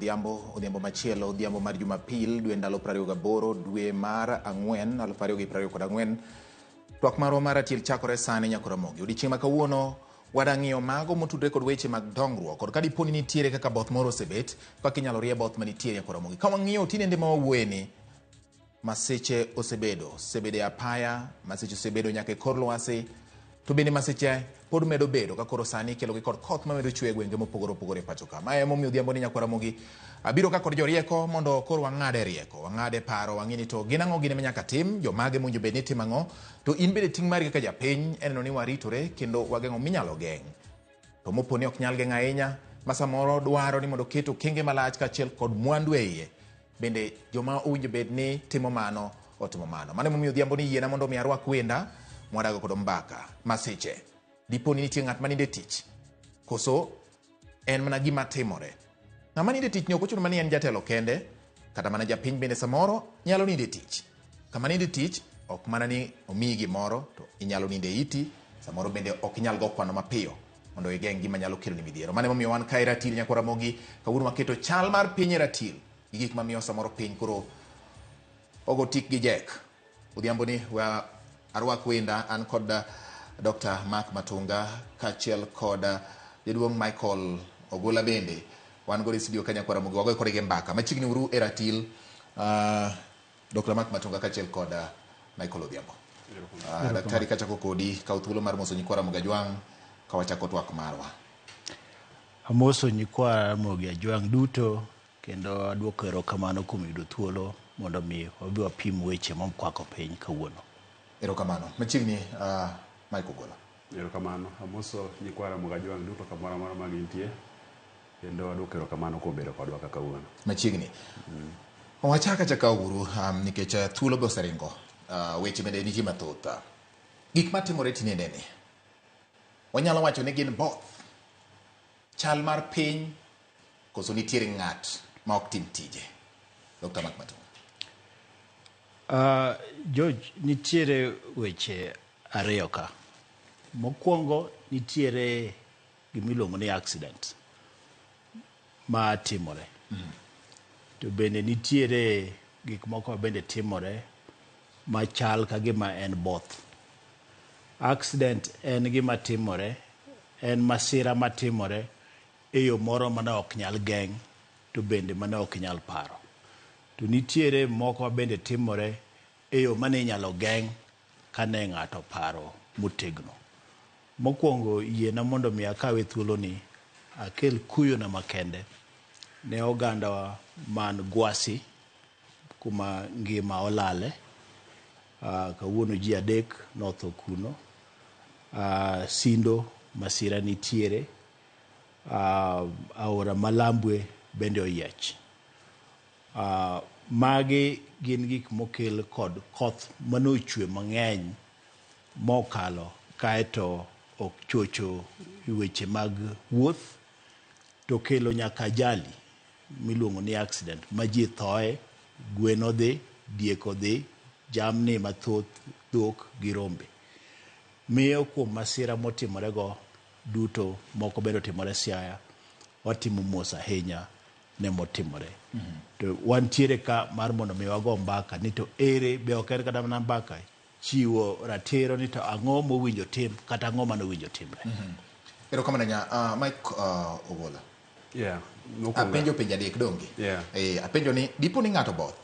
Odhiambo, odhiambo machielo, odhiambo mar Jumapil, dwe ndalo 28, dwe mar ang'wen, 2024. Twak marwa mar ratil chakore sani nyaka Ramogi. Odiechieng' ma kawuono wadang'iyo mago motudre kod weche mag dongruok kod ka dipo ni nitiere kaka both moro osebet, kaka inyalo rie both manitie nyaka Ramogi. Ka wang'iyo tinende ma wawuoye ni, masiche osebedo, osebedo e apaya, masiche osebedo nyaka e kor lwasi, to bende masiche pod medo bedo ka koro sani ikelogi kod koth mamedo chwe e gwenge mopogore opogore e pacho ka. Ma emomiyo odhiambo ni nyakwar Ramogi abiro ka kod jorieko mondo koro wang'ade rieko, wang'ade paro, wang'i ni to gin ang'o gini ma nyaka tim, jomage mowinjo bed ni timo ang'o, to in bende ting' mari kaka japiny en neno ni waritore kendo wageng'o minyalo geng'. To mopo ni ok nyal geng' ahinya, ma samoro dwaro ni mondo oket okenge malach kaachiel kod mwandu e iye, bende joma owinjo bed ni timo mano otimo mano. Mano emomiyo odhiambo ni yiena mondo mi arwak wenda mwadago kod mbaka masiche. Dipo ni nitie ng'at ma nindo e tich koso en mana gima timore. Ng'ama nindo e tich ni ok ochuno mana ni en jatelo kende, kata mana japiny bende samoro nyalo nindo e tich. Kama nindo e tich ok mana ni omiyi gimoro to inyalo nindo e iti, samoro bende ok inyal go kwano mapiyo mondo igeng' gima nyalo keloni midhiero. Mano emomiyo wan ka e ratil nyakwa Ramogi, kawuono waketo chal mar piny e ratil gi gik mamiyo samoro piny koro ogo tik gi jek. Odhiambo ni wa arwak wenda an kod Dr. Mark Matunga kaachiel kod jaduong' Michael Ogola bende wan godo e studio ka nyakwa Ramogi wagoyo kodgi mbaka. Machiegni uru e ratil Dr. Mark Matunga kaachiel kod Michael Odhiambo. Daktari kachako kodi, kaw thuolo mar moso nyikwa Ramogi Ajwang' ka wachako twak marwa. Amoso nyikwa Ramogi Ajwang' duto kendo aduoko erokamano kuom yudo thuolo mondo mi wabi wapim weche mokwako piny kawuono. Erokamano. Machiegni Mike Ogola. Erokamano. Amoso nyikwa Ramogi Ajwang' duto kamoro amora ma gintie. Kendo aduoko erokamano kuom bedo kodwa kaka kawuono. Machiegni. Wachak achaka uru nikech thuolo be oseringo. Weche bende nitie mathoth. Gik matimore tinende ni wanyalo wacho ni gin both chal mar piny koso nitiere ng'at ma ok tim tije. Dr. Mark Matunga. George, nitiere weche ariyo ka. Mokwongo nitiere gimiluongo ni accident ma timore. To bende nitiere gik moko ma bende timore machal ka gima en both. Accident en gima timore, en masira matimore e yo moro mane ok nyal geng' to bende mane ok nyal paro. To nitiere moko ma bende timore e yo mane inyalo geng' kane ng'ato paro motegno. Mokwongo yiena mondo mi akawe thuoloni akel kuyona makende ne ogandawa man Gwasi kuma ngima olale. Kawuono ji 3 notho kuno. Sindo masira nitiere. Aora Malambwe bende oyiech. Magi gin gik mokel kod koth manochwe mang'eny mokalo kaeto ochocho weche mag wuoth to kelo nyaka ajali miluongo ni accident ma ji thoe, gwen odhi, diek odhi, jamni mathoth, dhok gi rombe. Miyo kuom masira motimorego duto moko bende otimore Siaya, watimo mos ahinya ne motimore. To wantiere ka mar mondo mi wago mbaka ni to ere be ok en kata mana mbaka chiwo ratiro ni to ang'o mowinjo tim kata ang'o mane owinjo timre. Erokamano ahinya. Mike Ogola. Yeah. Apenjo penjo 3 donge? Yeah. Apenjo ni dipo ni ng'ato both.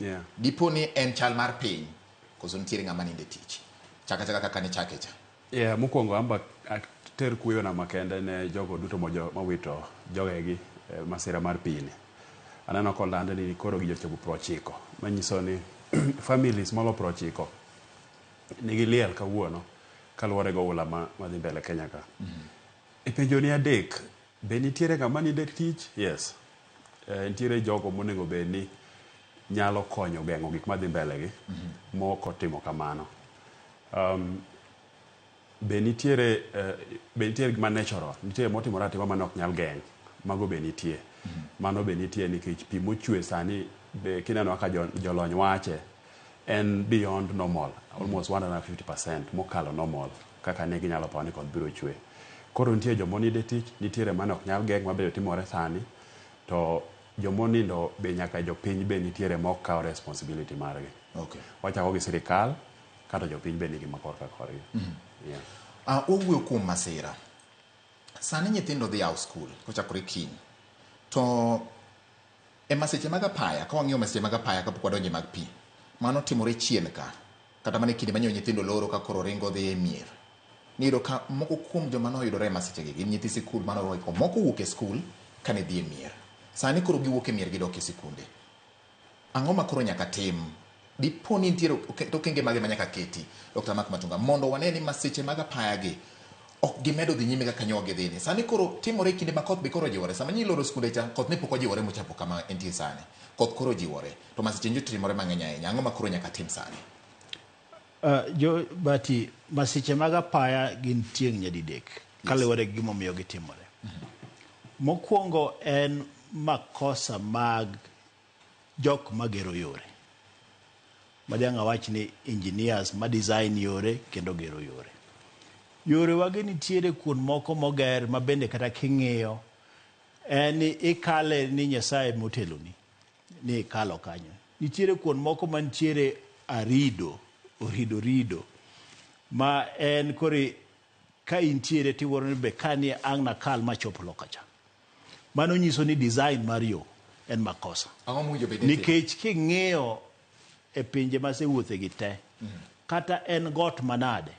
Yeah. Dipo ni en chal mar piny koso nitiere ng'ama nindo e tich. Chaka chaka kaka nichake cha. Yeah, mokwongo amba ater kuyona makende ne jogo duto mowito jogegi e masira mar pi ni. Aneno koland ni koro gijochopo 90, manyiso ni families molo 90 nigi liel kawuono kaluwore gi oula madhi mbele Kenya ka. E penjo ni 3, be nitiere ng'ama nindo e tich? Yes. Nitiere jogo monego bed ni nyalo konyo geng'o gik madhi mbele gi mok otimo kamano. Be nitiere be nitiere gima natural, nitiere motimore atima mane ok nyal geng', mago be nitie. Mano be nitie nikech pi mochwe sani be kineno kaka jolony wache en beyond normal, almost 150% mokalo normal kaka ne ginyalo paro ni koth biro chwe. Koro nitie joma onindo e tich, nitiere mane ok nyal geng' mabe timore sani to Jomonindo be nyaka jopiny be nitiere mok kawo responsibility margi. Okay. Wachako gi sirikal kata jopiny be nigi ma korka korgi. Yeah. Wawuoyo kuom masira. Sani nyithindo dhi yawo skul kochakore kiny. To e masiche mag apaya, ka wang'iyo masiche mag apaya kapok wadonjo e mag pi, mano timore chien ka, kata mana e kinde manyo nyithindo loro ka koro ringo dhi e mier. Niyudo ka moko kuom joma noyudore e masichegi gin nyithi sikul mane orwako moko owuok e skul kane dhi e mier. Sani koro giwuok e mier gidok e sikunde. Ang'o ma koro nyaka tim? Dipo ni nitiere okenge mage ma nyaka keti, Dr. Mark Matunga, mondo wane ni masiche mag apaya gi ok gimedo dhi nyime kaka nyo gidhi ni. Sani koro timore e kinde ma koth be koro ojiwore. Sama nyi loro skunde cha, koth ne pok ojiwore mochopo kama entie sani. Koth koro ojiwore. To masiche nyo timore mang'eny ahinya. Ang'o ma koro nyaka tim sani? Jo bati masiche mag apaya gin tieng' nyadidek kaluwore gi gimomiyo gitimore. Mokwongo en makosa mag jok magero yore. Madiang' awach ni engineers ma design yore kendo gero yore. Yore wagi nitiere kuond moko moger ma bende kata king'iyo en ni ikale ni Nyasaye moteloni ni ikalo kanyo. Nitiere kuond moko mantiere arido, orido rido ma en koro ka intiere tiwuoro ni be kanie ang' nakal machop loka cha. Mano nyiso ni design mar yo en makosa. Ang'o mowinjo bed ni itimo? Nikech king'iyo e pinje masewuothe gi te, kata en got manade,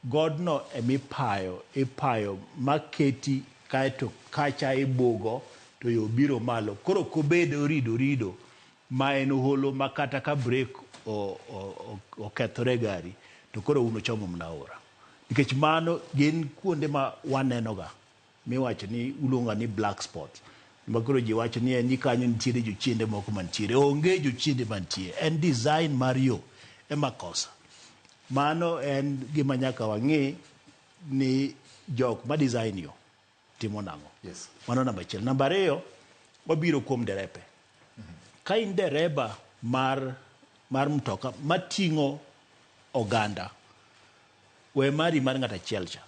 godno emipayo, ipayo maketi kaeto kacha ibugo to yo biro malo. Koro ok obed orido rido ma en holo ma kata ka brek okethore e gari to koro un uchomo mana aora. Nikech mano gin kuonde ma wanenoga miwacho ni uluongo ni black spot. Ma koro ji wacho ni en ni kanyo nitiere jochiende moko mantiere. Onge jochiende mantie. En design mar yo ema kosa. Mano en gima nyaka wang'i ni jok ma design yo timo nang'o. Yes. Mano namba achiel. Namba ariyo, wabiro kuom derepe. Ka in dereba mar mtoka mating'o oganda, we mari mar ng'at achiel cha,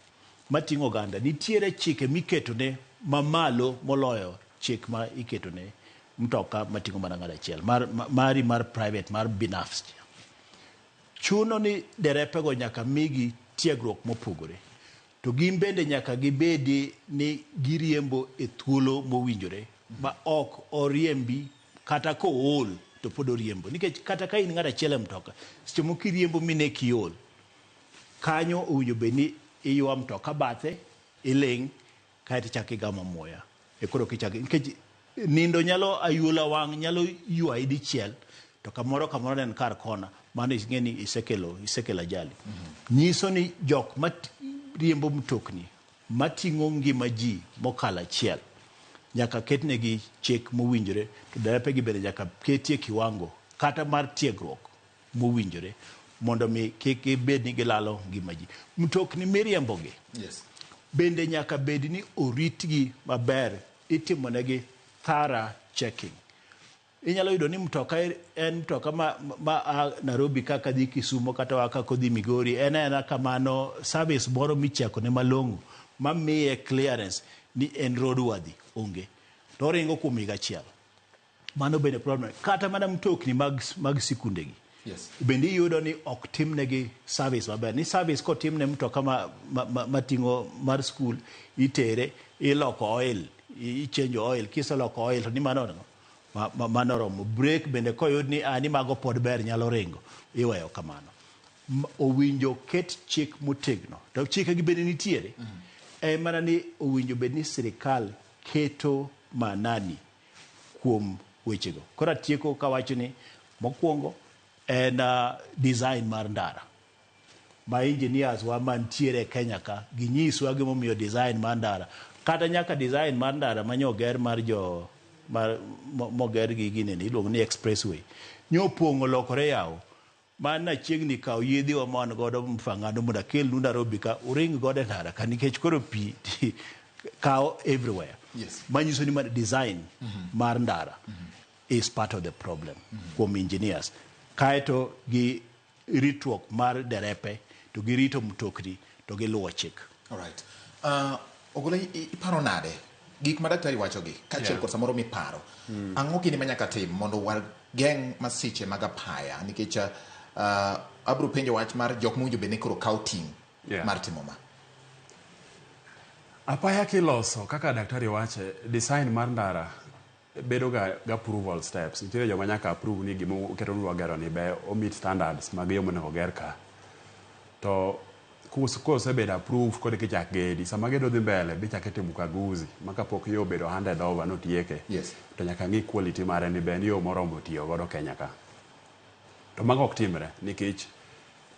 mating'o oganda, nitiere chike miketone mamalo moloyo chik ma iketone mtoka mating'o mana ng'at achiel, mari mar private, mar binafsi. Chuno ni derepego nyaka migi tiegruok mopogore. To gin bende nyaka gibedi ni giriembo e thuolo mowinjore ma ok oriembi kata kool to pod oriembo. Nikech kata ka in ng'at achiel e mtoka, seche moko iriembo mine kiol, kanyo owinjo bed ni iywa mtoka bathe, iling', kaeto ichako igamo muya. E koro kichako, nikech nindo nyalo ayuola wang' nyalo ywayi dichiel, to kamoro kamoro ne en kar kona, mano ing'e ni isekelo ajali. Nyiso ni jok ma riembo mtokni mating'o ngima ji mokalo achiel nyaka ketnegi chik mowinjore, to derepegi bende nyaka ketie kiwango kata mar tiegruok mowinjore mondo mi kik gibed ni gilalo ngima ji. Mtokni miriembogi Yes. bende nyaka bed ni oritgi maber, itimonegi thorough checking. Inyalo yudo ni mtoka en mtoka ma a Nairobi kaka dhi Kisumo kata kaka odhi Migori, en aena kamano service moro micheko ne malong'o mamiye clearance ni en roadworthy onge, to oringo kuom higa achiel. Mano bende problem. Kata mana mtokni mag sikundegi Yes. bende iyudo ni ok timnegi service maber. Ni service kotimne mtoka mating'o mar skul, itere, iloko oil, ichenjo oil, kiseloko oil to ni mano mano romo. Brake bende koyud ni ni mago pod ber nyalo ringo, iweyo kamano. Owinjo ket chik motegno. To chike gi bende nitiere. En mana ni owinjo bed ni sirikal keto manani kuom wechego. Koro atieko kawacho ni mokwongo en design mar ndara. Ma engineers wa mantiere e Kenya ka ginyiswa gimomiyo design mar ndara. Kata nyaka design mar ndara manyoger mar jo mar moger gi ginene iluongo ni expressway. Nyopong'o lokore yawo. Man achiegni kawo yiedhiwa ma wan godo Mfangano mondo akelnu Nairobi ka uring godo e ndara ka nikech koro pi kawo everywhere. Yes. Manyiso ni mar design mar ndara is part of the problem kuom engineers. Kaeto gi ritruok mar derepe to gi rito mtokni to gi luwo chik. All right. Ogola, iparo nade? Gik ma daktari wachogi kaachiel kod samoro miparo, ang'o gini ma nyaka tim mondo wageng' masiche mag apaya? Nikech abiro penjo wach mar jok mowinjo bed ni koro kawo ting' mar timo ma. Apaya kiloso kaka daktari wache, design mar ndara bedo ga approval steps. Nitiere joma nyaka approve ni gima uketo ni gero ni be o meet standards mag yo monego ger ka. To kosebedo approved koro kichak gedi. Sama gedo dhi mbele bichak itimo ukaguzi ma kapok yo obedo handed over notieke. To nyaka ng'i quality mare ni be en yo moromo tiyo godo Kenya ka. To mago ok timre nikech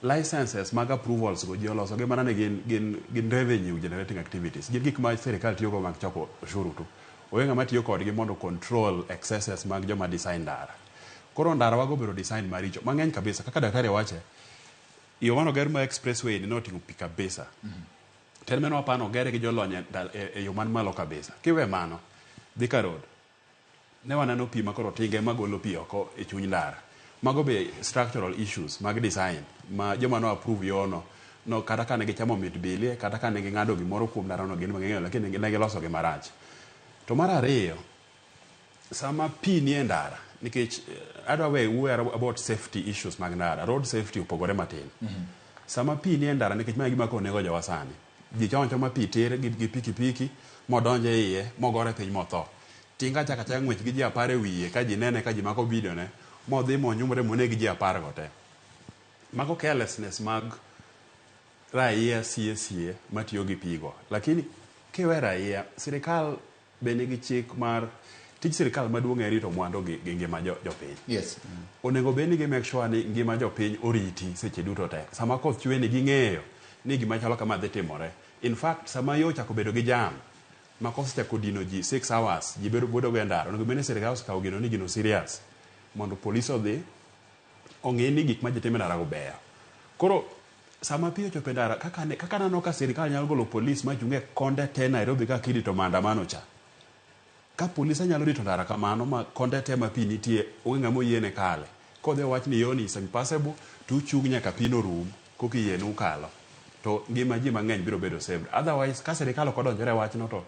licenses mag approvals go ji oloso gi mana ni gin revenue generating activities. Gin gik ma sirikal tiyogo mag choko ushuru tu. Onge ng'ama tiyo kodgi mondo control excesses mag joma design ndara. Koro ndara wago obedo design maricho mang'eny kabisa. Kaka daktari wache, yo mane oger ma expressway ni noting'o pi kabisa. To en mano wapano ogere gi jolony e yo man malo kabisa. Kiwe mano, Thika Road, ne waneno pi ma koro tinge magolo pi oko e chuny ndara. Mago be structural issues mag design ma joma no approve yono no kata ka ne gichamo mit bilie kata ka ne ging'ado gimoro kuom ndara no gin ging'eyo, lakini ne giloso gi marach. To mar ariyo, sama pi nie ndara, nikech adwa we wuoyo about safety issues mag ndara, road safety opogore matin. Sama pi nie ndara, nikech ma e gima koro nego jowa sani. Ji chomo achoma pi tir gi pikipiki modonjo e iye mogore piny motho. Tinga chako achaka ng'wech gi ji 10 e wiye ka ji nene ka ji mako video ne modhi monyumre moneg ji 10 go te. Mago carelessness mag raia sie sie matiyo gi pi go. Lakini kiwe raia, sirikal be nigi chik mar tij sirikal maduong' en rito mwandu gi ngima jopiny. Onego bed ni gi make sure ni ngima jopiny oriti seche duto te. Sama koth chwe ni ging'eyo ni gima chalo kama dhi timore. In fact, sama yo ochako bedo gi jam, ma koth ochako dino ji 6 hours, ji bedo go e ndara, onego bed ni sirikal osekawo gino ni gino serious. Mondo polis odhi, ong'i ni gik ma ji timo e ndara go beyo. Koro, sama pi ochopo e ndara, kaka naneno ka sirikal nyalo golo polis machung' e konde te Nairobi ka kirito maandamano cha. Ka polise nyalo rito ndara kamano ma konde te ma pi nitie, onge ng'ama oyiene kale. Kodhi owach ni yoni is impassable, to uchung' nyaka pi no rum, koka iyienu kalo. To ngima ji mang'eny biro bedo saved. Otherwise, ka sirikal ok odonjore e wachno to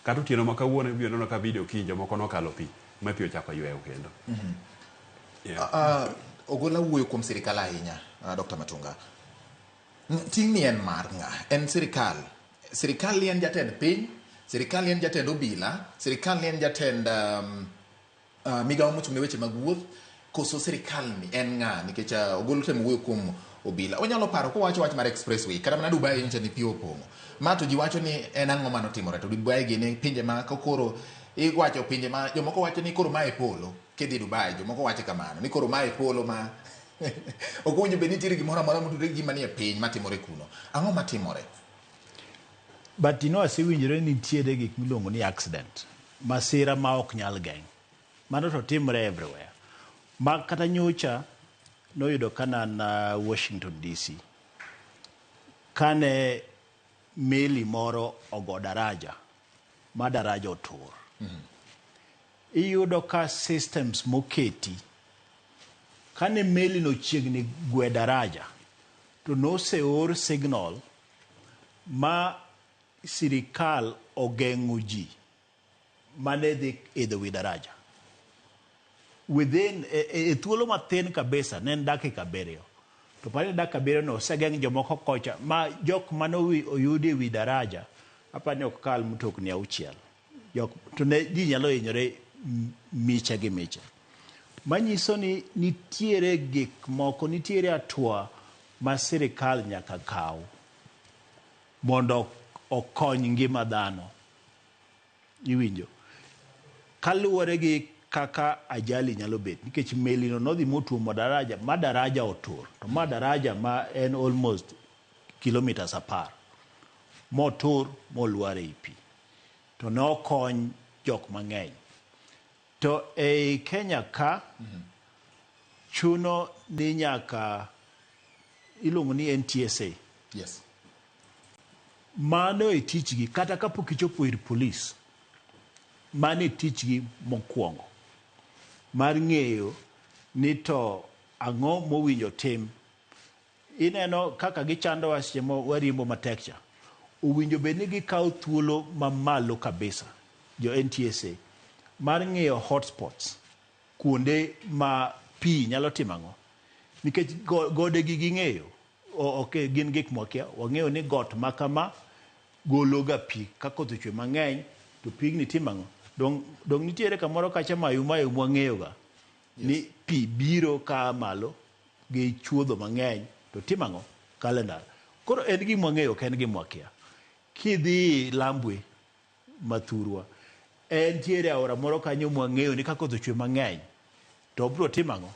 kata otieno ma kawuono ibiro neno ka video kiny jomoko nokalo pi, ma pi ochako yweyo kendo. Ogola wuoyo kuom sirikal ahinya, Dr. Matunga. Ting'ni en mar ng'a? En sirikal. Sirikal ni en jatend piny, sirikal ni en jatend obila, sirikal ni en jatend migawo mochung' ne weche mag wuoth, koso sirikal ni en ng'a? Nikech Ogolo temo wuoyo kuom obila. Onyalo paro kowacho wach mar expressway, kata mana Dubai nyicha ni pi opong'o. Ma to ji wacho ni en ang'o manotimore, to Dubai gini pinje ma koro iwacho pinje ma jomoko wacho ni koro mae polo, kidhi Dubai jomoko wacho kamano, ni koro mae polo ma ok owinjo bed ni nitiere gimoro amora motudore gi gima nie piny matimore kuno. Ang'o matimore? But you know, asewinjore ni nitiere gik miluongo ni accident, masira ma ok nyal geng'. Mano to timre everywhere. Ma kata nyocha noyudo ka nan Washington DC. Kane meli moro ogo daraja, ma daraja otur. Iyudo ka systems moketi, kane meli no chiegni gwe daraja, to noseor signal ma sirikal ogeng'o ji mane dhi idho wi daraja. Within e thuolo mathin kabisa, ne en dakika 7. To pare dakika 7 no osegeng' jomoko kocha, ma jok mane oyudi e wi daraja, apani ok kal mtokni 6. Jok, to ne ji nyalo hinyore miche gi miche. Manyiso ni nitiere gik moko, nitiere hatua ma sirikal nyaka kaw mondo okony ngima dhano. Iwinjo? Kaluwore gi kaka ajali nyalo bet, nikech meli no nodhi motuomo daraja, ma daraja otur, to ma daraja ma en almost kilometers 10, motur molwar ei pi. To ne okony jok mang'eny. To ei Kenya ka, chuno ni nyaka iluongo ni NTSA. Mano e tichgi, kata kapok ichopo ir polis, mano e tichgi mokwongo mar ng'eyo ni to ang'o mowinjo tim. Ineno kaka gichandowa seche ma wariembo matek cha. Owinjo bed ni gikawo thuolo mamalo kabisa. jo NTSA mar ng'iyo hotspots, kuonde ma pi nyalo timo ang'o, nikech gode gi ging'eyo ok gin gik mwakia. Wang'eyo ni got ma kama golo ga pi ka koth ochwe mang'eny to pigni timo ang'o. Dong nitiere kamoro kacha Mayu Mayu mwang'eyo ga ni pi biro ka malo gi chuodho mang'eny to timo ang'o kalo e ndara. Koro en gima wang'eyo, ok en gima wakia. Kidhi Lambwe mathurwa, entiere aora moro kanyo mwang'eyo ni ka koth ochwe mang'eny to obro timo ang'o,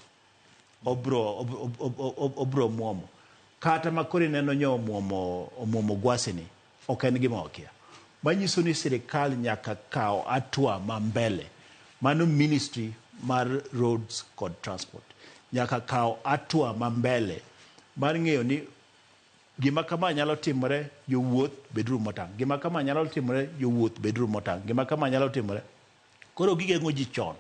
obro muomo. Kata ma koro ineno nyo omuomo Gwasi ni, ok en gima wakia. Manyiso ni sirikal nyaka kaw hatua ma mbele. Mano ministry mar roads kod transport nyaka kaw hatua ma mbele mar ng'eyo ni gima kama nyalo timore, jowuoth beduru motang'. Gima kama nyalo timore, jowuoth beduru motang'. Gima kama nyalo timore. Koro gigeng'o ji chon.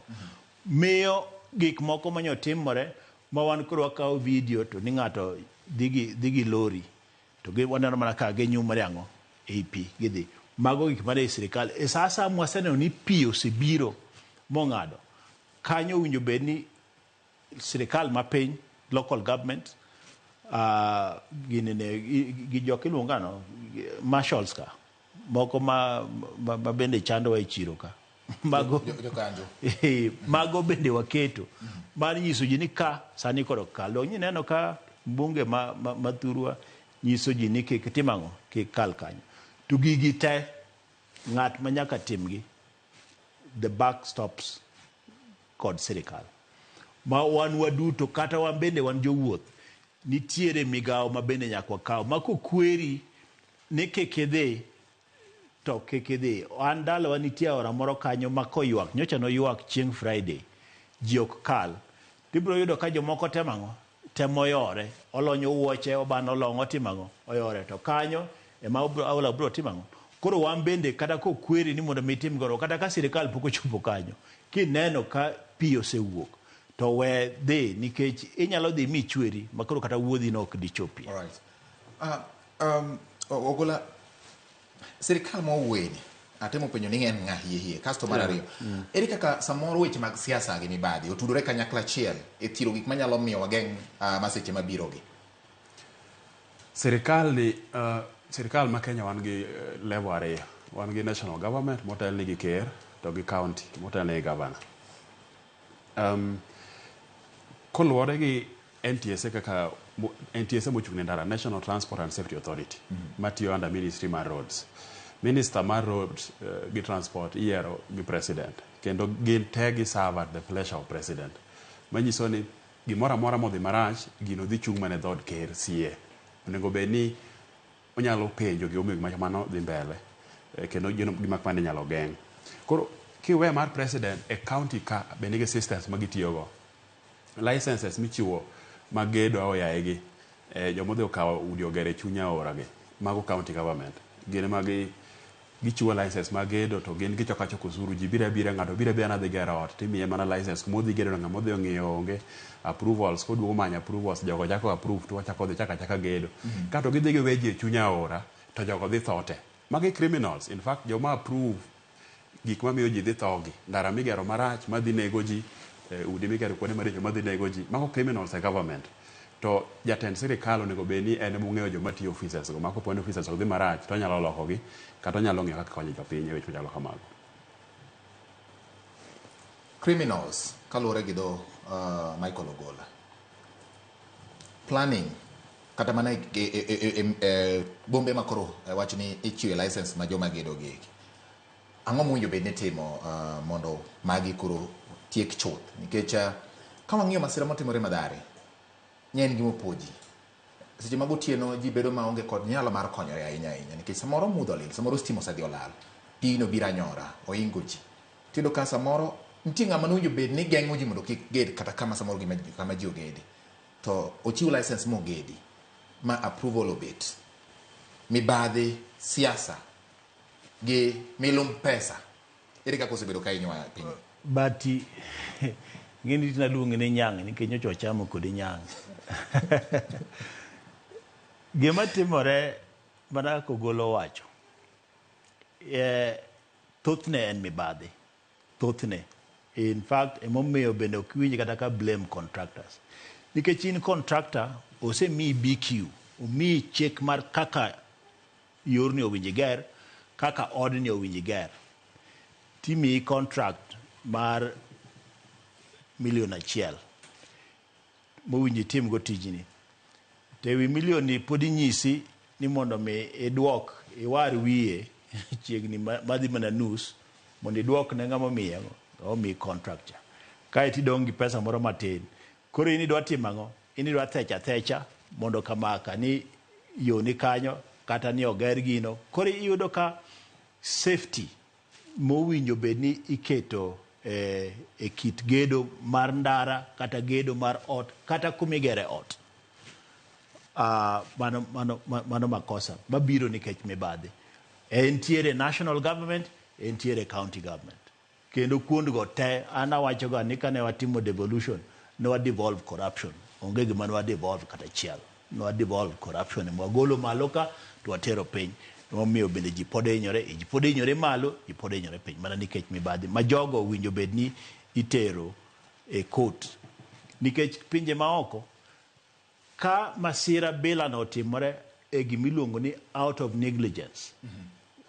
Miyo gik moko manyo timore ma wan koro wakawo video to ni ng'ato dhi gi lori to waneno mana ka ginyumore ang'o ei pi gidhi. Mago gik mane sirikal e sa asaya mwaseneno ni pi osebiro mong'ado kanyo, owinjo bed ni sirikal mapiny, local government, ginene gi jok iluongo ang'o, marshals ka moko ma bende chandowa e chiro ka mago. Jokanjo. Mago bende waketo mar nyiso ji ni ka sani koro kal. Dong ineno ka mbunge ma thurwa nyiso ji ni kik tim ang'o, kik kal kanyo. To gigi te ng'at ma nyaka timgi, the buck stops kod sirikal. Ma wan waduto, kata wan bende wan jowuoth, nitiere migawo ma bende nyaka wakaw ma kokweri ni kik idhi to kik idhi. An dalawa nitie aora moro kanyo ma koywak, nyocha noywak chieng' Friday, ji ok kal. Tibiro yudo ka jomoko temo ang'o? Temo yore, olonyo wuoche, obano long', otimo ang'o? Oyore. To kanyo ema aola biro timo ang'o? Koro wan bende kata kokweri ni mondo mi itim goro, kata ka sirikal pok ochopo kanyo, kineno ka pi osewuok, to we dhi, nikech inyalo dhi michweri ma koro kata wuodhi no ok dichopie. All right. Ogola, sirikal ma owuoyeni atemo penjo ni en ng'a hie hie kasto mar ariyo, ere kaka samoro weche mag siasa gi mibadhi otudore kanyakla achiel e thiro gik manyalo miyo wageng' masiche mabiro gi? Sirikal ni sirikal ma Kenya wan gi level ariyo. Wan gi national government motelni gi ker to gi county motelni gi governor. Koluwore gi NTSA, kaka NTSA mochung' ne ndara, National Transport and Safety Authority, matiyo under Ministry mar Roads. Minister mar Roads gi Transport iyiero gi president, kendo gin te gi serve at the pleasure of president. Manyiso ni gimoro amora modhi marach, gino dhi chung' mana e dhood ker sie. Onego bed ni onyalo penjo gimomiyo gima kamano dhi mbele, kendo gima kamano inyalo geng'. Koro kiwe mar president, e county ka be nigi systems ma gitiyogo. Licenses michiwo mag gedo aoyaye gi, jomodhi okawo udi ogero e chuny aora gi, mago county government. Gin ema gichiwo license mag gedo to gin gichoko achoka osuru. Ji biro abira, ng'ato biro abira nadhi gero ot, timiye mana license. Kuma odhi gedo no, ng'ama odhi ong'iyo onge. Approvals, koduogo manyo approvals, jogo chako approve to wachako dhi chako achaka gedo. Kato gidhi giwe ji e chuny aora, to jogo dhi tho te. Magi criminals. In fact, joma approve gik mamiyo ji dhi tho gi, ndara migero marach madhi nego ji, udi migero kuonde maricho madhi nego ji, mago criminals e government. To jatend sirikal onego bed ni en emong'eyo joma tiyo offices go, ma kopo ni offices go dhi marach to onyalo lokogi kata onyalo ng'iyo kaka konyo jopiny e weche machalo kamago. Criminals kaluwore gi dho Michael Ogola. Planning kata mana e bombe ma koro wach ni ichiwe license ma joma gedo gi eki. Ang'o mowinjo bed ni itimo mondo magi koro tiek chuth? Nikech ka wang'iyo masira motimore Mathare, nye en gima opuoji. Seche mag otieno ji bedo maonge kod nyalo mar konyore ahinya ahinya nikech samoro mudho olil, samoro stima osedhi olal, pino biro anyora, oingo ji. Tiyudo ka samoro nitie ng'ama nowinjo bed ni geng'o ji mondo kik ged kata kama samoro gima, kama ji ogede. To ochiw license mogedi ma approval obet. Mibadhi, siasa gi milum pesa. Ere kaka osebedo ka hinyowa e piny? Bati ng'eni tina luongi ni nyang' nikech nyocha wachamo kodi nyang'. Gima timore mana kaka Ogolo owacho, Thothne en mibadhi. Thothne. In fact, emomiyo bende ok iwinj kata ka blame contractors. Nikech in contractor, osemiyi BQ, omiyi chik mar kaka yorni owinjo iger, kaka odni owinjo iger. Timiyi contract mar milion 1 mowinjo itimgo tijni. To ewi milion ni pod inyisi ni mondo mi idwok iwar wiye chiegni madhi mana nus mondo idwok ne ng'ama omiye omiyi contract cha. Kaeto idong' gi pesa moro matin. Koro in idwa timo ang'o? In idwa thecha athecha mondo kamaka ni yo ni kanyo kata ni oger gino. Koro iyudo ka safety mowinjo bed ni iketo e kit gedo mar ndara kata gedo mar ot kata kumigere ot. Mano makosa mabiro nikech mibadhi. Entiere national government, entiere county government. Kendo kuondgo te, an awacho ga ni kane watimo devolution, ne wa devolve corruption. Onge gima ne wa devolve kata achiel. Ne wa devolve corruption ema wagolo malo ka to watero piny. Emomiyo bende ji pod hinyore, ji pod hinyore malo, ji pod hinyore piny. Mana nikech mibadhi. Ma jogo owinjo bed ni itero e court. Nikech pinje maoko, ka masira bila no otimore e gimiluongo ni out of negligence.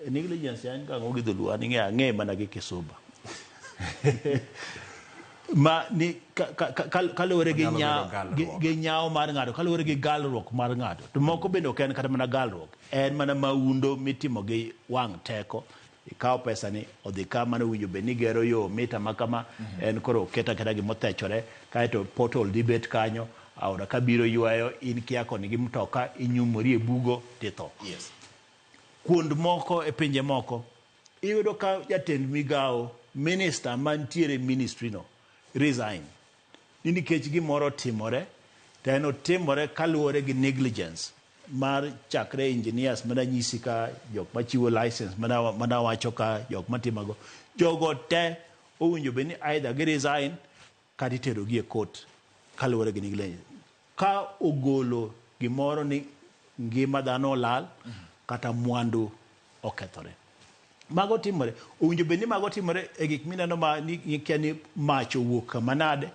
Negligence en gang'o gi dholuo? An ing'e ang'e mana gi Kisuba. Ma ni kaluwore gi gi nyawo mar ng'ato, kaluwore gi galruok mar ng'ato. To moko bende ok en kata mana galruok, en mana maundo mitimo gi wang' teko. Ikawo pesa ni odhi ka mane owinjo bed ni gero yo mita ma kama, en koro oketo aketa gimothechore, kaeto pothole dhi bet kanyo, aora kabiro ywayo, in kia koni gi mtoka, inyumori e bugo titho. Kuond moko e pinje moko, iyudo ka jatend migawo, minister mantiere ministry no, resign. Ni nikech gimoro otimore, to en otimore kaluwore gi negligence mar chakre engineers mana nyisi ka jok machiwo license mana wacho ka jok matimago. Jogo te owinjo bed ni either gi resign kata itero gi e court kaluwore gi negligence. Ka ogolo gimoro ni ngima dhano olal kata mwandu okethore. Mago timore. Owinjo bed ni mago timore e gik mineno ma ni kia ni mach owuok kama nade.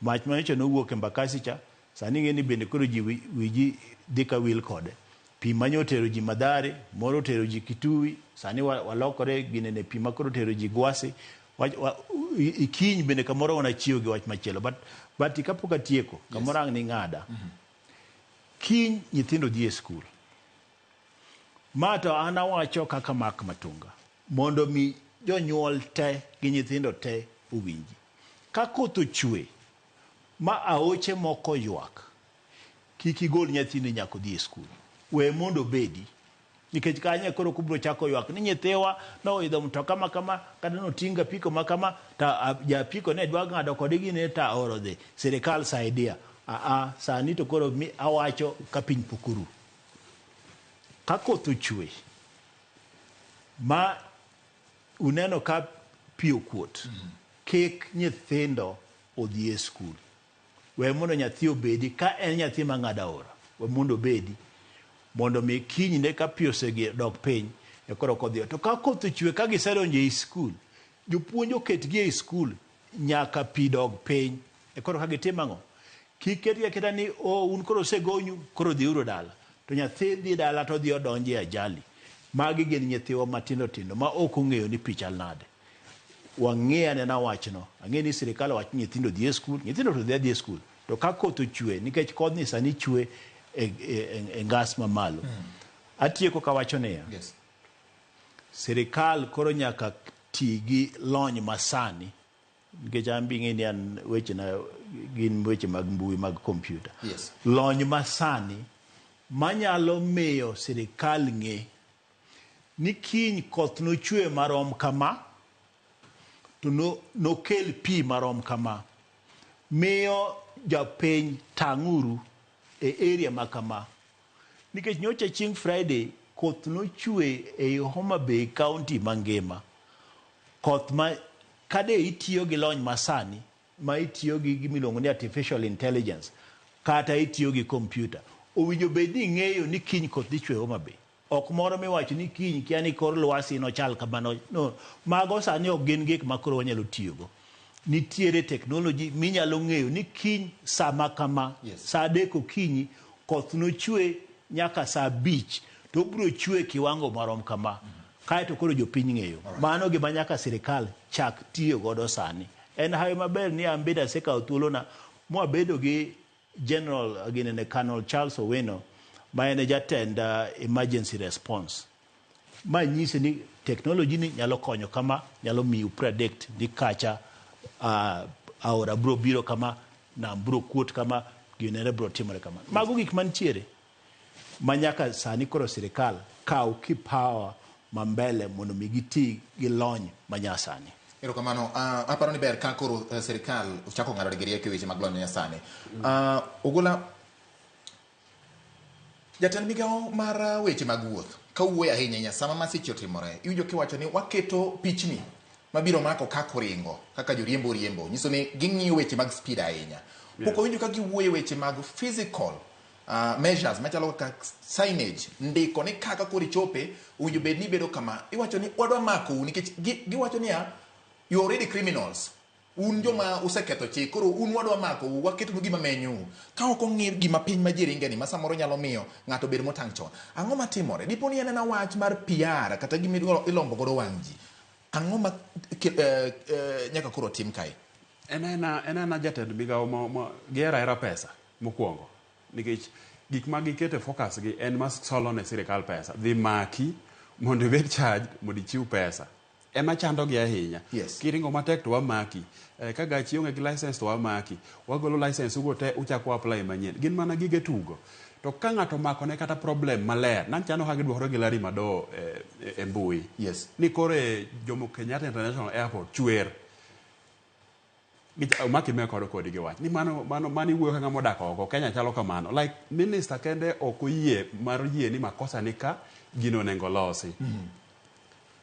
Mach manyocha nowuok e Embakasi cha, sani ing'e ni bende koro ji wiji dhi ka wil kode. Pi manyo otero ji Mathare, moro otero ji Kitui, sani walokore ginene pi ma koro otero ji Gwasi. Ikiny bende kamoro wanachiew gi wach machielo. But kapok atieko, kamoro ang' ning'ada. Kiny nyithindo dhi e skul. Ma to an awacho kaka Mark Matunga, mondo mi jonyuol te gi nyithindo te owinji. Ka koth ochwe ma aoche moko ywak, kik igol nyathini nyaka odhi e skul. We mondo obedi. Nikech kanyo koro kubro chako ywak ni nyithiwa noidho mtoka ma kama, kata noting'o apiko ma kama, ta ja apiko ne dwa ng'ado kode gine ta oro dhi. Sirikal saidia. Aa, sani to koro mi awacho ka piny pok oru. Ka koth ochwe ma uneno ka pi okuot, kik nyithindo odhi e skul. We mondo nyathi obedi, ka en nyathi mang'ado aora, we mondo obedi. Mondo mi kinyne ka pi osedok piny, e koro kodhi. To ka koth ochwe ka gisedonjo ei skul, jopuonj oketgi ei skul nyaka pi dog piny. E koro ka gitimo ang'o? Kik ketgi aketa ni, oh, un koro osegonyu, koro dhiuru dala. To nyathi dhi dala to odhi odonjo e ajali. Magi gin nyithiwa matindo tindo ma ok ong'eyo ni pi chal nade. Wang'e anena wachno. Ang'e ni sirikal owacho ni nyithindo dhi e skul, nyithindo to dhi adhi e skul. To ka koth ochwe, nikech kodhni sani chwe e ngas mamalo. Atieko kawacho niya, sirikal koro nyaka ti gi lony masani. Nikech an be ing'e ni an wechena gin weche mag mbui mag kompyuta. Lony masani manyalo miyo sirikal ng'e ni kiny koth nochwe marom kama, to nokel pi marom kama. Miyo japiny tang'uru e area ma kama. Nikech nyocha chieng' Friday koth nochwe ei Homa Bay County mangima. Koth ma kade itiyo gi lony masani ma itiyo gi gimiluongo ni artificial intelligence kata itiyo gi kompyuta, owinjo bed ni ing'eyo ni kiny koth dhi chwe Homa Bay. Ok moro miwacho ni kiny kia ni kor lwasi nochal kamano. No, mago sani ok gin gik ma koro wanyalo tiyogo. Nitiere technology minyalo ng'eyo ni kiny sama kama, saa 3 okinyi koth nochwe nyaka saa 5 to obiro chwe kiwango marom kama. Kaeto koro jopiny ng'eyo. Mano gima nyaka sirikal chak tiyo godo sani. En hawi maber ni an bende asekawo thuolona mwabedo gi General ginene Colonel Charles Owino ma en e jatend emergency response. Ma nyise ni technology ni nyalo konyo kama, nyalo miyo predict ni kacha aora bro biro kama, nam bro kuot kama, ginene bro timore kama. Mago gik mantiere ma nyaka sani koro sirikal kaw kipawa ma mbele mondo mi giti gi lony manyasani. Erokamano. Aparo ni ber ka koro sirikal ochako ng'ado gi rieko e weche mag lony manyasani. Ogola, jatend migawo mar weche mag wuoth ka wuoyo ahinya ahinya sama masiche otimore, iwinjo kiwacho ni waketo pichni mabiro mako kaka oringo, kaka joriembo riembo, nyiso ni ging'iyo weche mag speed ahinya. Pok awinjo ka giwuoyo weche mag physical measures machalo kaka signage, ndiko ni kaka koro ichope owinjo bed ni ibedo kama. Iwacho ni wadwa makou nikech giwacho niya, you already criminals. Un joma useketho chik, koro un wadwa makou, waketonu gima menyou. Ka ok ong'i gima piny ma ji ringe ni, ma samoro nyalo miyo ng'ato bed motang' chon. Ang'o matimore? Dipo ni en ena wach mar PR kata gima ilombo godo wang' ji. Ang'o ma nyaka koro tim kae? En ena jatend migawo ma gihero ahera pesa mokwongo. Nikech gik ma giketo e focus gi en mas solo ne sirikal pesa. Dhi maki mondo ibed charged mondo ichiw pesa. Ema chando gi ahinya. Kiringo matek to wamaki. Ka gachi onge gi license to wamaki. Wagolo license ugo te uchako apply manyien. Gin mana gige tugo. To ka ng'ato omako ne kata problem maler, nanchano ka gidwokore gi Larry Madowo e mbui. Ni koro e Jomo Kenyatta International Airport chwer. Omaki me kod kodi gi wach. Ni mano, mano, mano iwuoyo ka ng'ama odak oko. Kenya chalo kamano. Like minister kende ok oyie mar yie ni makosa ni ka gino onego losi.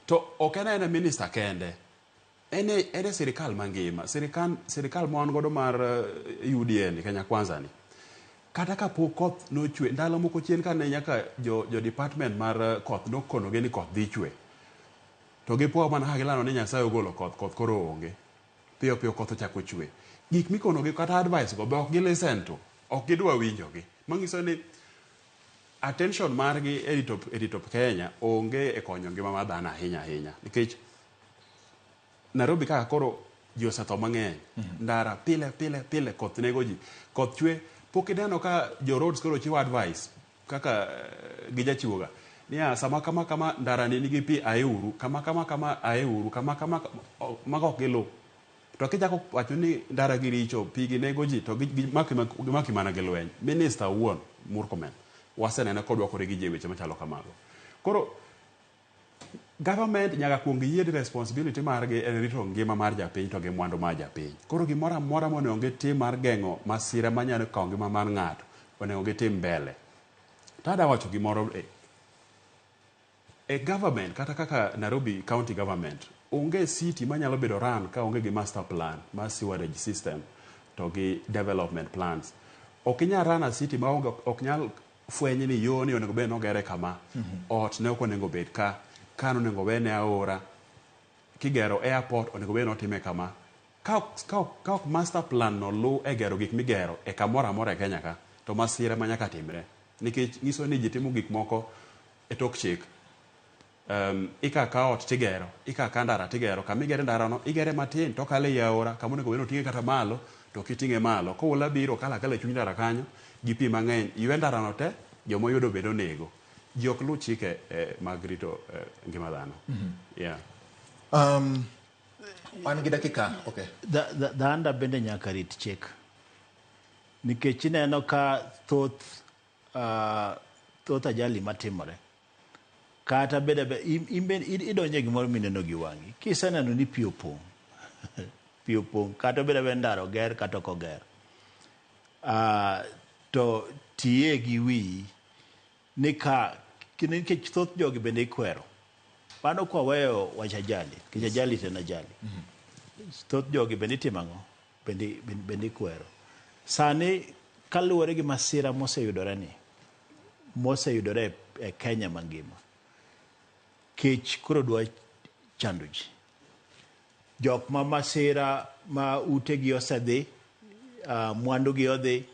To ok en aena minister kende. En e sirikal mangima. Sirikal ma wan godo mar UDA ni, Kenya Kwanza ni. Kata ka pok koth nochwe, ndalo moko chien ka ne nyaka jo department mar koth nokonogi ni koth dhi chwe. To gipo mana ka gilando ni Nyasaye ogolo koth, koth koro onge. Piyo piyo koth ochako chwe. Gik mikonogi kata advice go be ok gi listen to, ok gidwa winjogi. Manyiso ni attention margi e rito Kenya onge e konyo ngima mar dhano ahinya ahinya. Nikech Nairobi kaka koro ji osetho mang'eny. Ndara pile pile pile koth nego ji. Koth chwe, pok ineno ka jo roads koro chiwo advice kaka gijachiwoga. Niya, sama kama kama ndara ni nigi pi aeuru, kama kama kama aeuru, kama kama mago ok giluw. To kichako wacho ni ndara gi richo, pi gi nego ji, to gimaki mana gi lweny. Minister owuon, Murkomen, wasenene kodwokore gi ji e weche machalo kamago. Koro, government nyaka kuong yie ni responsibility margi en rito ngima mar japiny to gi mwandu mar japiny. Koro gimoro amora monego gitim mar geng'o masira manyalo kawo ngima mar ng'ato, onego gitim mbele. To adwa wacho gimoro e government kata kaka Nairobi County Government, onge city manyalo bedo run ka onge gi master plan mar sewerage system to gi development plans. Ok inyal run a city ma onge, ok nyal fweny ni yo ni onego bed ni ogere kama, ot ne ok onego bed ka, ka onego wene aora, kigero airport onego bed ni otime kama. Ka ok master plan no lu e gero gik migero e kamoro amora e Kenya ka, to masira ma nyaka timre. Nikech nyiso ni ji timo gik moko e tok chik. Ika ka ot tigero, ika ka ndara tigero, kama igere ndara no, igere matin to okalo ei aora, kama onego bed ni oting'e kata malo, to ok iting'e malo. Koula biro, okalo akala e chuny ndara kanyo, gi pi mang'eny, ywe ndara no te, joma oyudo bende onego. Ji ok luw chike mag rito ngima dhano. Yeah. Wan gi dakika, okay. Dhanda bende nyaka rit chik. Nikech ineno ka thoth ajali matimore. Kata bede be, idonje gimoro mineno gi wang'i. Kiseneno ni pi opong'. Pi opong', kata bede be ndara oger kata ok oger. To tiye gi wiyi ni ka, nikech thoth jogi bende ikwero. Mano kwa weyo wach ajali, nikech ajali to en ajali. Thoth jogi bende itimo ang'o? Bende ikwero. Sani kaluwore gi masira moseyudore ni, moseyudore e Kenya mangima. Kech koro dwa chando ji. Jok ma masira ma utegi osedhi, mwandugi odhi,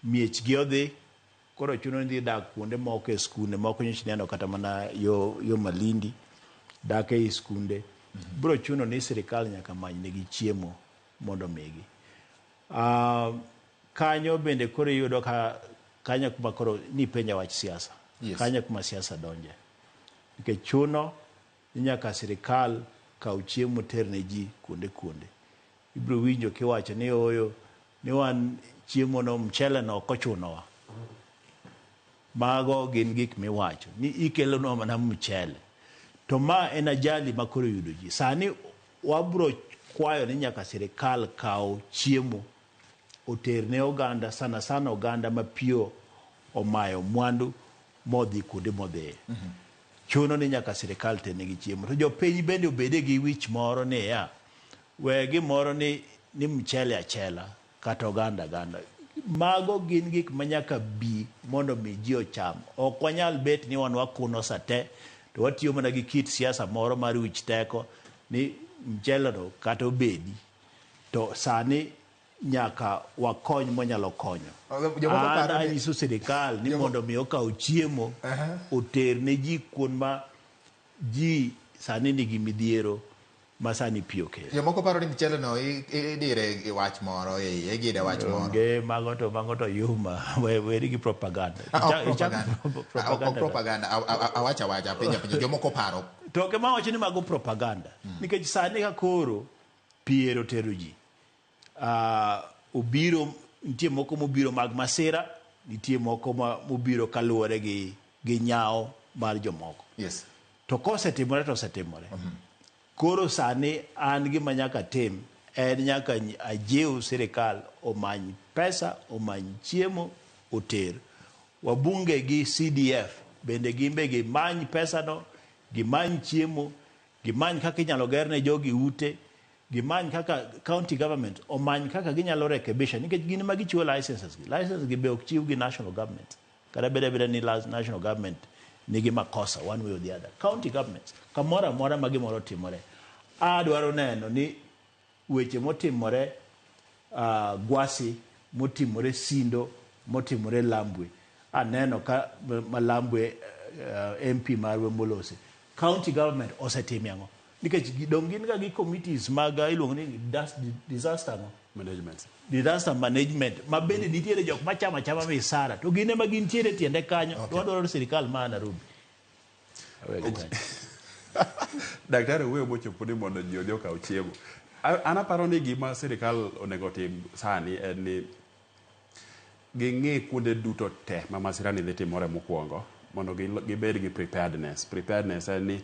miechgi odhi, koro chuno ni dhi dak kuonde moko e skunde moko nyocha ineno kata mana yo, yo Malindi dak ei skunde. Biro chuno ni sirikal nyaka many negi chiemo mondo omigi. Kanyo bende koro iyudo ka kanyo kuma koro nipenja wach siasa. Yes. Kanyo kuma siasa donje. Nikech chuno ni nyaka sirikal kaw chiemo ter ne ji kuonde kuonde. Ibiro winjo kiwacho ni ooyo ni wan chiemo no mchele no ok ochunowa. Mago gin gik miwacho ni ikelonwa mana mchele. To ma en ajali ma koro yudo ji. Sani wabro kwayo ni nyaka sirikal kaw chiemo oter ne oganda, sana sana oganda ma piyo omayo mwandu modhi kuonde modhiye. Chuno ni nyaka sirikal ternegi chiemo. To jopiny bende obede gi wich moro niya, we gimoro ni, ni mchele achela kata oganda aganda. Mago gin gik ma nyaka bi mondo mi ji ocham. Ok wanyal bet ni wan wakuno sa te to watiyo mana gi kit siasa moro mar wich teko ni mchele no kata obedi to sani nyaka wakony mwanyalo konyo. Jomoko An paro ni- anyiso sirikal ni Jomo- mondo mi okaw chiemo oter ne ji kuond ma ji sani nigi midhiero ma sani pi okelo. Jomoko paro ni mchele no idire gi wach moro, igide wach moro. Onge mago to mago to yuma weri gi propaganda. Ah, ok Ichak- propaganda. Ah, ok propaganda. propaganda. Awacho awacha, apenjo apenja. Jomoko paro. To kema wacho ni mago propaganda. Nikech sani ka koro piero tero ji. Obiro nitie moko mobiro mag masira, nitie moko ma mobiro kaluwore gi gi nyawo mar jomoko. Yes. To kosetimore to osetimore. Koro sani an gima nyaka tim en nyaka ajiw sirikal omany pesa, omany chiemo, oter. Wabunge gi CDF bende gimbe gimany pesano, gimany chiemo, gimany kaka inyalo ger ne jogi ute, gimany kaka county government omany kaka ginyalo rekebisha nikech gin ema gichiwo licenses gi. Licenses gi be ok chiw gi national government. Kata bed abeda ni national government nigi makosa one way or the other. County governments, kamoro amora ma gimoro otimore, adwaro neno ni weche motimore Gwasi, motimore Sindo, motimore Lambwe. Aneno ka Malambwe MP marwa molose. County government osetime ang'o? Nikech dong gin ga gi committees mag iluongo ni disaster ang'o? Management. Disaster management ma bende nitiere jok machamo achama misara to gin ema gintiere tiende kanyo. To wadwaro ni sirikal ma Nairobi. Daktari wuoyo mochopo ni mondo ji odhi okaw chiemo. An aparo ni gima sirikal onego otim sani en ni ging'i kuonde duto te ma masira ni dhi timore mokwongo mondo gibed gi preparedness. Preparedness en ni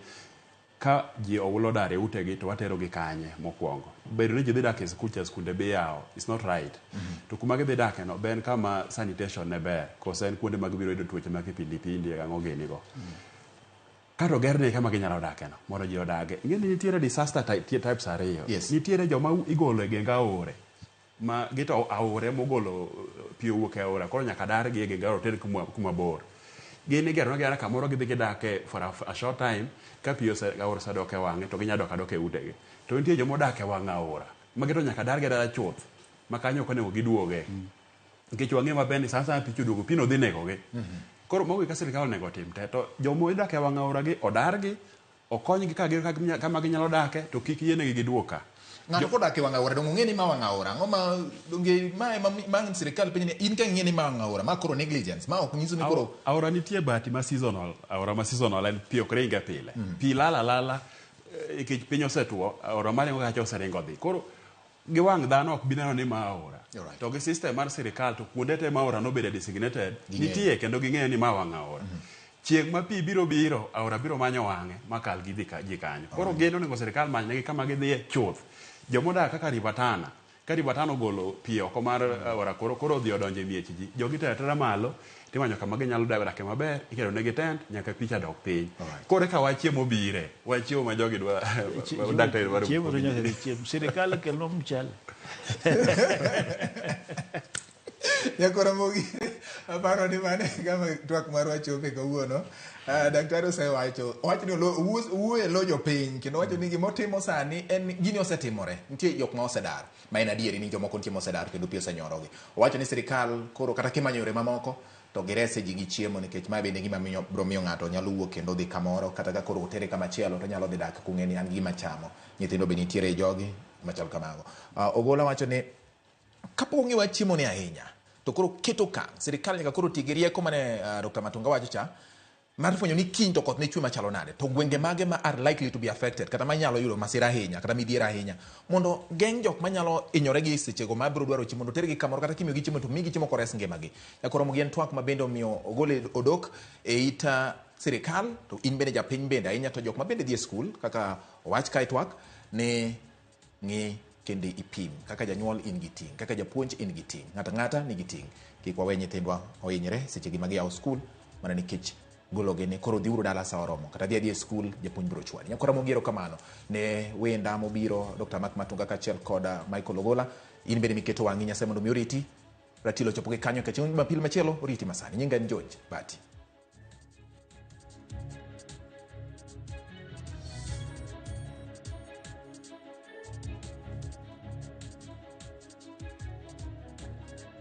ka ji owulo dar e utegi to watero gi kanye mokwongo. Bedo ni ji dhi dak e skul cha skunde be iyawo is not right. To kuma gidhi dake no be en kama sanitation ne ber koso en kuonde ma gibiro yudo tuoche mag kipindipindi ang'o gini go. Kato gerne kama ginyalo dake no mondo ji odage. Ing'e ni nitiere disaster types ariyo. Yes. Nitiere joma igolo e geng aore ma gito aore mogolo pi owuok e aora koro nyaka dargi e geng aora oter kuma bor. Gin igero negi kamoro gidhi gidake for a short time ka pi aora osedok e wang'e to ginyalo dok adoka e utegi. To nitie joma odak e wang' aora ma gito nyaka dargi adara chuth ma kanyo ok onego giduoge. Nikech wang'eyo maber ni sa asaya pi oduogo pino dhi negogi. Koro mago gik ma sirikal onego otim te to joma odak e wang' aora gi odargi okonygi ka gin kama ginyalo dake to kik yienegi giduog ka. Ng'ato kodak e wang' aora donge ong'e ni ma wang' aora ang'o ma donge ma ema ma sirikal penjo ni in ka ing'e ni ma wang' aora ma koro negligence ma ok nyiso ni koro Aora nitie bahati ma seasonal, aora ma seasonal en pi ok ringe pile. Pi lal alala nikech piny osetuo, aora maringo kacha oseringo dhi. Koro gi wang' dhano ok bi neno ni ma aora. To gi system mar sirikal to kuonde te ma aora nobedo designated nitie kendo ging'eyo ni ma wang' aora. Chieng' ma pi biro biro, aora biro manyo wang'e makal gi dhi ji kanyo. Koro gin onego sirikal manynegi kama gidhiye chuth. Jomodak kaka River Tana, ka River Tana ogolo pi oko mar aora koro koro odhi odonjo e miech ji. Jogi itero atera malo timanyo kama ginyalo dake maber, ikelo negi tent nyaka picha dok piny. Koro eka wach chiemo bire, wach chiemo ma jogi dwa daktari dwaro. Chiemo to nyaka gichiem. Sirikal kelo mchele. Nyakora Ramogi. Aparo ni mano e kama twak marwa chope kawuono. Daktari osewacho, owacho ni owuoyo e lo jopiny kendo owacho ni gimotimo sani en gini osetimore. Nitie jok ma osedar, ma en adieri ni jomoko nitie mosedar kendo pi osenyorogi. Owacho ni sirikal koro kata kimanyo yore mamoko to girese ji gi chiemo nikech mae bende gima miyo biro miyo ng'ato nyalo wuok kendo dhi kamoro kata ka koro otere kama chielo to onyalo dhi dak kong'e ni an gi gima chamo. Nyithindo be nitiere e jogi machal kamago. Ogola wacho ni kapo ong'e wach chiemo ni ahinya to koro keto okang' sirikal nyaka koro ti gi rieko mane Dr. Matunga wacho cha mar fwenyo ni kiny to koth ne chwe machalo nade to gwenge mage ma are likely to be affected kata manyalo yudo masira ahinya kata midhiero ahinya mondo geng' jok manyalo hinyore gi sechego ma biro dwaro chiemo mondo otergi kamoro kata kimiyogi chiemo to migi chiemo kores ngimagi. Nyakoromo gi en twak ma bende omiyo ogol odok e it sirikal to in bende japiny bende ahinya to jok ma bende dhi e skul kaka owach kae twak ni ng'i kendo ipim kaka janyuol in gi ting' kaka japuonj in gi ting' ng'ato ang'ata nigi ting' kik wawe nyithindwa ohinyre seche gi ma giyawo skul mana nikech gologi ni koro dhiuru dala sa oromo kata dhi adhiya e skul japuonj biro chwadi. Nyakora Mogi erokamano ne wenda mobiro Dr. Mark Matunga kaachiel kod Michael Ogola in bende miketo wang'i Nyasaye mondo mi oriti. Ratilo chopo gi kanyo nikech Jumapil machielo oriti masani. Nyinga en George Bati.